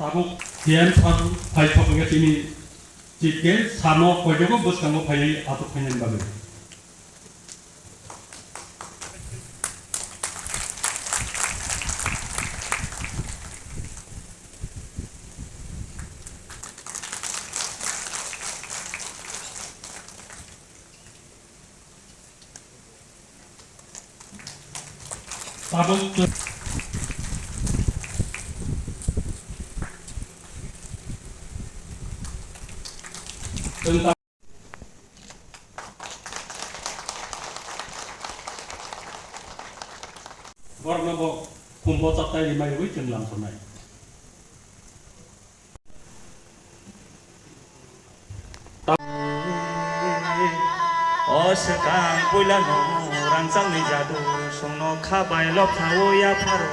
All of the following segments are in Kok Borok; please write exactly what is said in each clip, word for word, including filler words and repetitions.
Tabuk C M sir phai thok wngkha chini chief guest, sir no koijago bwskango phaiwi achuk phainani bagwi. Tabuk borokno bo khumbo chaptai rimai rwui chwng lamsoknai. O swkang puilano rangchakni jadu, chwngno kha bai lophaui yapharo.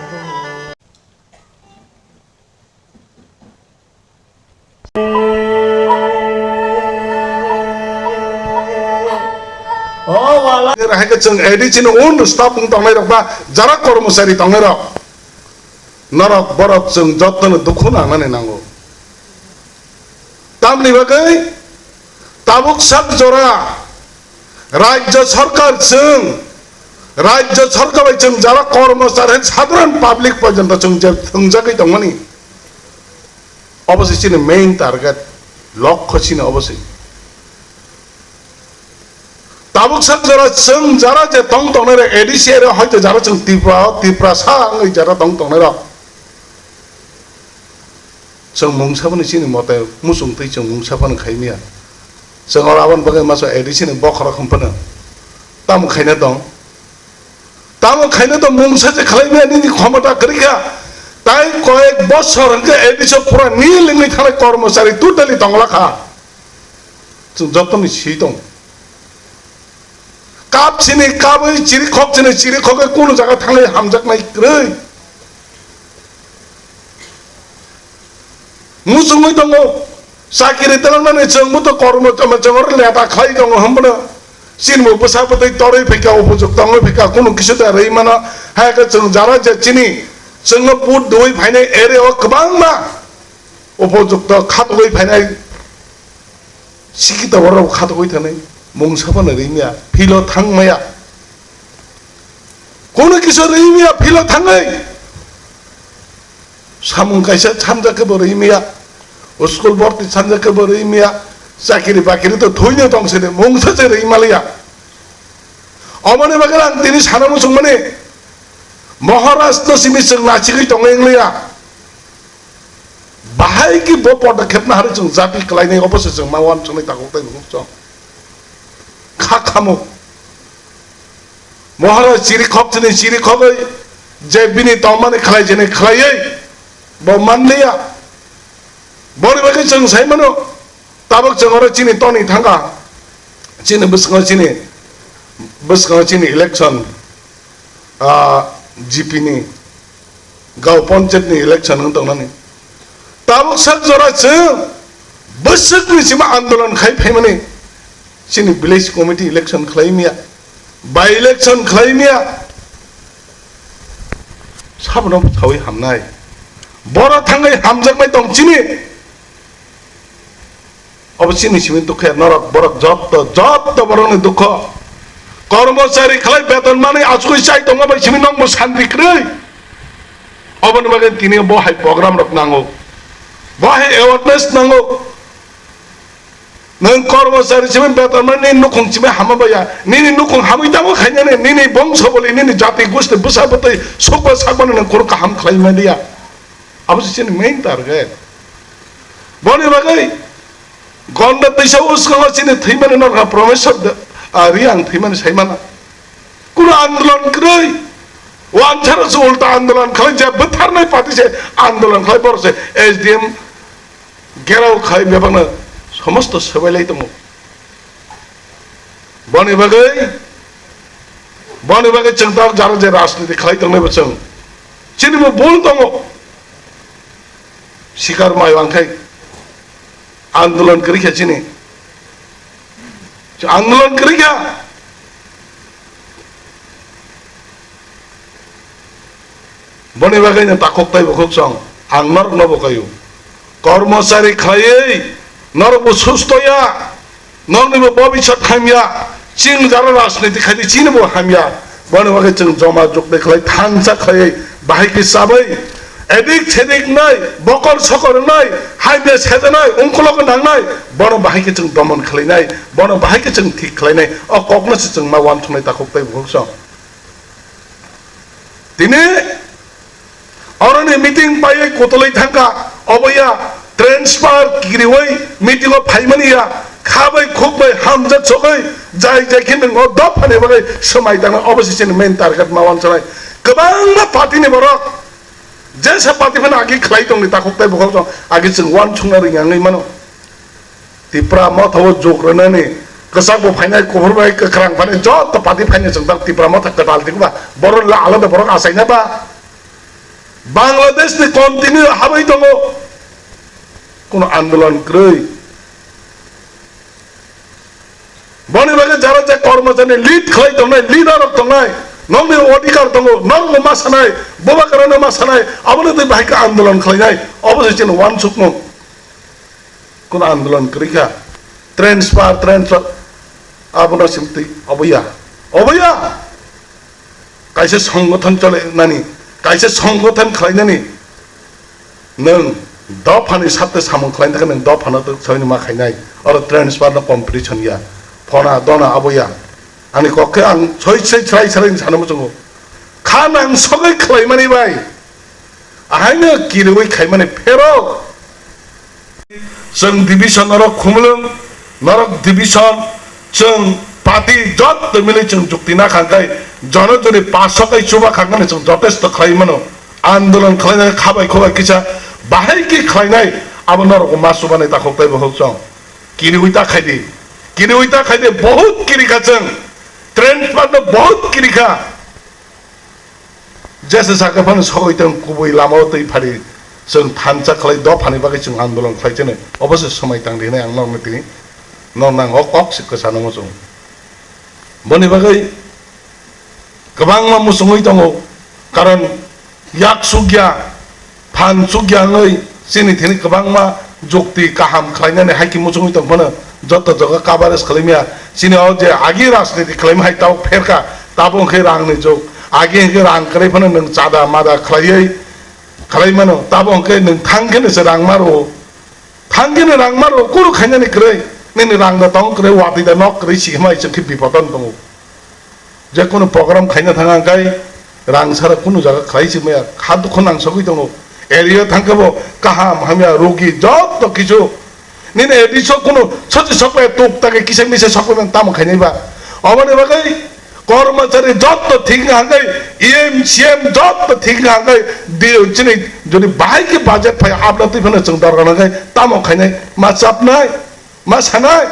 O wala. Hai khe chwng A D C ni un staff wng tongnai rok ba jara kormochari tongnai rok. Norok borok chwng jotono dukhu nangnani nango. Tamni bagwi tabuk sak jora rajya sarkar chwng, rajya sarkar bai chwng jara kormochari, sadharan public porjonto chwng je thwngjagwi tongmani, obo se chini main target, lokho chini obo se. Tabuk sak jora chwng jara je tong tongnai rok A D C area hoito jara chwng Tripura o, Tripura sa wngwi jara tong tongnai rok. Chwng mungsa phano chini mote muchung twi chwng mungsa phano khai maya. Chwng oro aboni bagwi masa A D C ni bokhorok hwn phano tamo khaina tong. Tamo khaina tong mungsa je khlai maya nini khomota kwrwi kha. Tai koyek bosor hwnkhe A D C o pura nil wngwi thanai kormochari totally tongla kha. Chwng jotono si tong. Kap sini kabwi chiri khok sini chiri khok kunu jaga thangwi hamjaknai kwrwi. Muchungwi tongo. Chakiri telangmani chwngbo to kormo tama chwngor leta khlai tongo hwnbano. Chini bo bwsa bwtwi torwi phaikha, upojukto wngwi phaikha, kunu kisu da rwi mano. Hai khe chwng jara je chini chwngno vote dui phainai area o kwbangma. Upojukto khatogwi phainai, sikita borok khatogwi thanai, mungsa phano rimya, philo thangmaya. Kono kisa rimya, philo thangwi. Samung kaisa sanjak khe bo rimya, school borti sanjak khe bo rimya, chakiri bakiri to thuino tong sini, mungsa se rimaliya. Omoni bagwi ang tini sana muchung mani, Maharaj no simi chwng nachigwi tongwi wngliya. Bahai ki bo podokhep na hari chwng jati kwlainai obo se chwng ma uansuknai takhuk tei bukhuk chwng. Kha khamuk. Mohoro chiri khok chini chiri khogwi je bini tongmani khlai chini khlaiwi bo manliya. Boni bagwi chwng sai mano tabuk chwng oro chini toni thangkha. Chini bwskango chini bwskango chini election. Ah, G P ni, Gao Panchayat ni election wng tongnani. Tabuk sak jora chwng bwswk ni sima andolon khai phaimani. Chini village committee election khlai maya, by election khlai maya. Sabono sawi hamnai. Boro thangwi hamjaknai tong chini. Obo chini simi dukhe norok borok jotto, jotto borokni dukho. Kormochari khlai beton manwi achugwi chai tongma bai simi nokbo santi kwrwi. Oboni bagwi tini bo hai program rok nango. Bo hai awareness nango. Nwng kormochari simi beton manwi nini nukhung simi hama baya. Nini nukhung hamwi tamo khainani, nini bongso boli, nini jati gusti bwsa bwtwi sukba sakmani nwng kunu kaham khlai maliya. Abo se chini main target. Boni bagwi gonda twisa uskango chini thwimani norkha Promeswar de, ah, Reang thwimani saimana. Kuno andolon kwrwi. Wansaro se ulta andolon khlai je bwtharnai party se andolon khlai borok se S D M gerao khai bebakno somosto swbailai tongo. Boni bagwi, boni bagwi chwng tabuk jara je rajniti khlai tongnai bo chwng. Chini bo bul tongo. Sikar mai wngkhai andolon kwrwi kha chini. Andolon kwrwi kha. Boni bagwi no takhuk tei bukhuk song ang norokno bo kaio. Kormochari khlaiwi norokbo susto ya, noknibo bobiswt hamya, chwng jara rajniti khaidi chinibo hamya. Boni bagwi chwng joma jukde khlai thansa khlaiwi bahai khe chabwi edik sedik nai, bokol sokol nai, hamya sejanai, ungkolok nangnai, bono bahai khe chwng domon khlainai, bono bahai khe chwng thik khlainai, o kokno se chwng ma uansuknai takhuk tei bukhuk song. Tini oroni meeting paiwi kutulwi thangkha, obo ya transfer kiriwi meeting o phaimani ya, khabai khukbai hamjak sogwi jai jai khe nwng o dophani bagwi swmai tangna, obo se chini main target ma uansuknai. Kwbangma party ni borok jesa party phano agi khlai tongni takhuk tei bukhuk song agi chwng uansukna rwngya wngwi mano. Tipra motha o jok rwnani kwchak bo phainai, kuphur bai kwkhwrang phainai, joto party phainai chwng tak Tipra motha kwtal tikba. Borok la alada borok achaina ba. Bangladesh ni continue habai tongo. Kuno andolon kwrwi. Boni bagwi jara je kormochari lead khlai tongnai, leader rok tongnai, nokni odhikar tongo, nokno ma sanai, bubagrano ma sanai, abono tei bahai khe andolon khlainai, obo se chini uansukmung. Kuno andolon kwrwi kha, transfer, transfer, abono simi twi obo ya, obo ya. Kaisa songgothon chole nani, kaisa songgothon khlai nani, nwng dophani satte samung khlai nani, nwng dophano to soini ma khainai, oro transfer no competition ya, phona dona abo ya. Ani kok khe ang soi soi chwrai chwrai ni sana muchungo. Kha nang sogwi khlai mani bai. Ahaino kiriwi khaimani phero. Chwng division norok Khumulwng, norok division, chwng party jotto mili chwng jukti na khangkai, jono joni paso kai chuba khangkani chwng jotesto khlai mano. Andolon khlainai khabai khobai kisa bahai khe khlainai abo norok ma chubani takhuk tei bokhok chwng. Kiriwi ta khaidi, kiriwi ta khaidi, bohut kirikha chwng. Transfer no bohut kirikha. Jesa sakha phano sogwi tong kubui lama o twi phari chwng thansa khlai dophani bagwi chwng andolon khlai chini obo se swmai tang di hinwi ang norokno tini norokno ang o kok se kwchano muchung. Boni bagwi kwbangma muchungwi tongo, karon yak sukya phan sukya wngwi chini thini kwbangma jukti kaham khlainani hai khe muchungwi tong phano joto jaga coverage khlaimya. Chini o je agi rajniti khlaima hai tabuk pherkha, tabuk hwnkhe rangni jug, agi hwnkhe rang kwrwi phano nwng chada mada khlaiwi khlai mano, tabuk hwnkhe nwng thang kheno se rang ma rwo, thang kheno rang ma rwo, kunu khainani kwrwi, nini rang da tong kwrwi, watwi da nok kwrwi, si hwnwi chwng khe bipodon tongo. Je kunu program khaina thang ang kai rang sara kunu jaga khlai si maya, kha dukhu nang sogwi tongo. Area thang khe bo kaham hamya rogi joto kichu. Nini A D C o kunu sochi sokle tuk take kisa misa sokle tamo khainai ba. Oboni bagwi kormachari joto thik wngkha hwnkhe E M, C M joto thik wngkha hwnkhe di chini jodi bahai khe budget phai abna twi phano chwng dorkar hwnkhe tamo khainai ma chapnai. Ma sanai,